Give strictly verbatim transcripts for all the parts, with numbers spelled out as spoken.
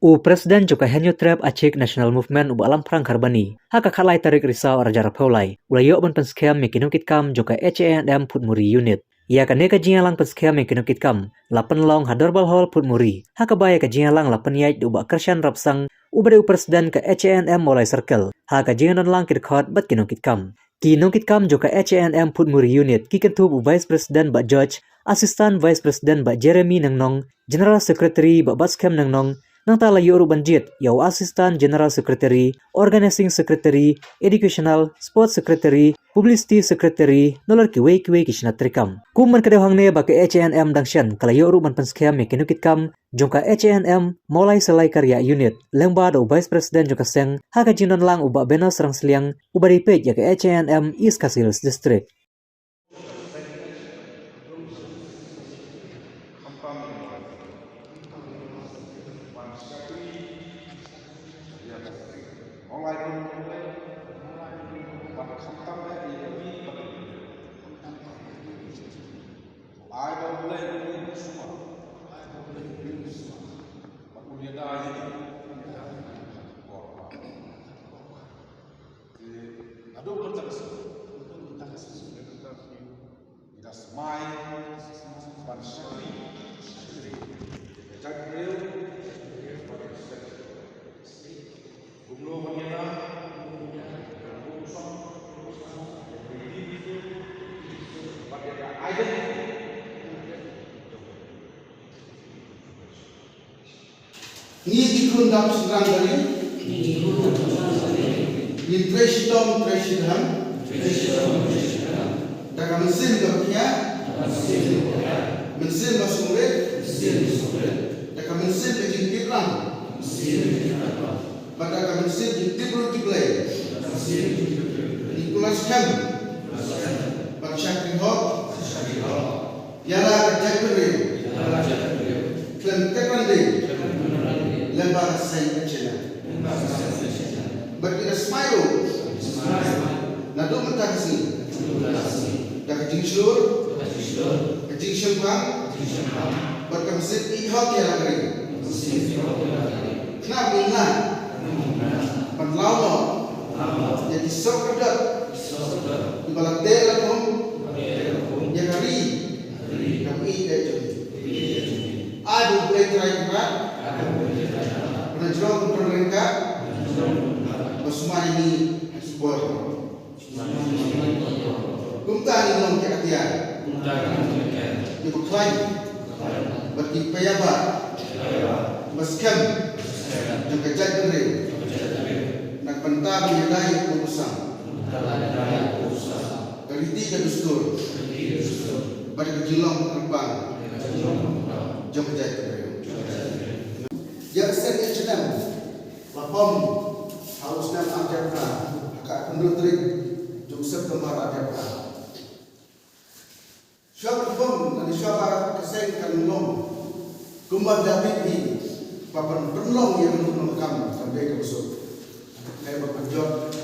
U President jong ka Hynñiewtrep Achik National Movement u Bah Lamphrang Kharbani, ha ka khatlai tarik Risaw arhajar arphew lai, u la ïoh ban pynskhem ïa ki nongkitkam jong ka H A N M Phutmuri Unit. Ïa kane ka jingïalang pynskhem ïa ki nongkitkam la pynlong ha Dorbar Hall Phutmuri, ha kaba ïa ka jingïalang la pynïaid da u Bah Kyrshan Rapsang, uba dei u President ka H A N M Mawlai Circle, ha ka jingdonlang ki dkhot bad ki nongkitkam. Ki nongkitkam jong ka H A N M Phutmuri Unit ki kynthup u Vice President Bah George, Assistant Vice President Bah Jeremy Nongnong, General Secretary Bah Batskhem Nongnong, nangta la ïoh ruh ban jied ïa u Assistant General Secretary, Organizing Secretary, Educational, Sports Secretary, Publicity Secretary, nalor kiwei kiwei ki shna treikam. Kum ban kdew hangne ba ka H A N M dang shen ka la ïoh ruh ban pynskhem ïa ki nongkitkam jong ka H A N M Mawlai Salai Karya Unit, lyngba da u Vice President jong ka seng, ha ka jingdonlang u Bah Benos Rangsliang, uba dei peit ïa ka H A N M East Khasi Hills District. Ngi ki khun dap shynrang ka ri. Ngi trei shitom trei shidang. Da ka mynsiem ka bniah. Mynsiem ka sngewrit. Da ka mynsiem ka jingtip lang. Bad da ka mynsiem jingtip briew tip Blei. Ngi kular skhem ban shakri hok. Ïa la ka jaitbynriew. Khlem tep rynding. Lyngba ka seng H A N M. Bad ngi da smai ruh naduh mynta ka sngi da ka jingshlur, ka jingshemphang bad ka mynsiem ïeit hok ïa la ka ri. Khnang ba ngin lah ban law noh ïa ki soh kyrdan kiba la teh la khum ïa ka ri kaba ïeit jong ngi. Ai ba U Blei Trai Kynrad ba un jrong, un pynryngkat, ba sumar ïa ngi ha ki por. Kumta ngin long ki atiar, ki bakhlaiñ bad ki paidbah ba skhem jong ka jaitbynriew na ka bynta ban ïada ïa ka bunsang, ka riti ka dustur bad ka jinglong kyrpang jong ka jaitbynriew. Ïa ka seng H A N M la pom ha u snem arhajar phra, ha ka khyndai tarik jong u September arhajar phra. Shuwa ban pom lane shuwa ba ka seng kan long kumba da tip hi, ba ban pynlong ïa ka nongkam kam dei kaba suk. Dei ba pynjot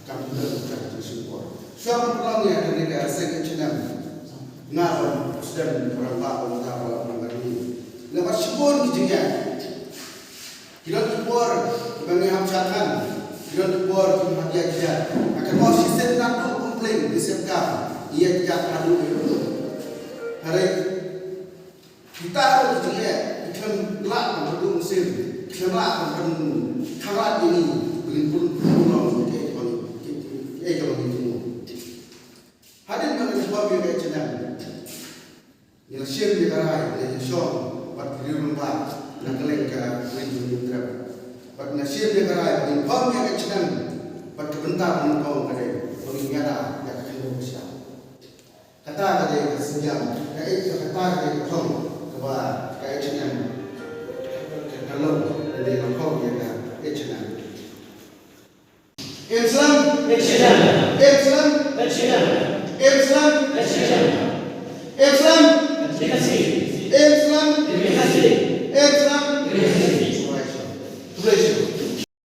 kam dei ka jingshim por. Shuwa ban pynlong ïa kane ka seng H A N M, nga ban sdang rangbah ba mynta ba nang ngi, nga ban shibun ki jingeh. Ki don ki por kiba ngi hap shah than, ki don ki por kiba hap ïaid jingïaid. Nga kynmaw shisien naduh Umphling, ngi sngewthuh, ngi ïaid jingïaid haduh ïa u. Hynrei kita ruh ki jingeh, ki khlem lah ban pynduh mynsiem, ki khlem lah ban pynkhang lad ïa ngi ba ngin pynlong ïa kaei kaba ngi, kaei kaba ngi thmu. Hadien ba ngi pom ïa ka H A N M, ngi la shim ïa ka rai, ngi la shong bad ki riew rangbah na kylleng ka ri jong ngi Hynñiewtrep. Bad ngi la shim ïa ka rai ba ngin pom ïa ka H A N M bad ka bynta ba nyngkong ka dei ba ngin ïada ïa ka khyndew ka shyiap. Kata ka dei ka synjam, ka, kata ka dei ka thong kaba ka H A N M ka, ka long, ka dei ka thong ïa ka H A N M. Islam. Islam. Islam. Islam. Islam. Islam. Islam.